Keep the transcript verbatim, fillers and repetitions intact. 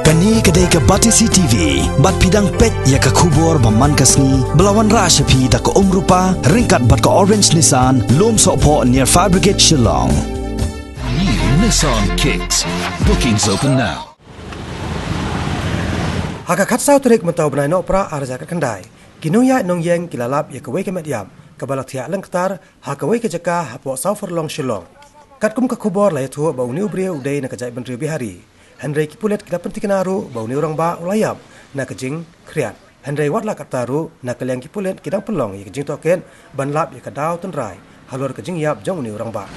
Kane ka dei ka Batesi T V, bad phi dang peit ïa ka khubor ba man ka sngi, ba la wanrah sha phi da ka Umrupa, ryngkat bad ka Orange Nissan, Lumsohphoh near Fire Brigade Shillong. New Nissan Kicks. Bookings open now. Ha ka khatsaw tarik mynta u bnai Nohprah ar hajar khatkhyndai, ki nongïaid nongïeng ki la lap ïa kawei ka met ïap kaba la thiah lyngktar ha kawei ka jaka hapoh saw furlong Shillong. Katkum ka khubor la ïathuh ba une u briew u dei na ka jaitbynriew Bihari. Hynrei ki pulit ki la pyntikna ruh ba une u rangbah u la ïap na ka jingkhriat. Hynrei wat la katta ruh, na ka liang ki pulit ki dang pynlong ïa ka jingtohkit ban lap ïa ka daw tynrai halor ka jingïap jong une u rangbah.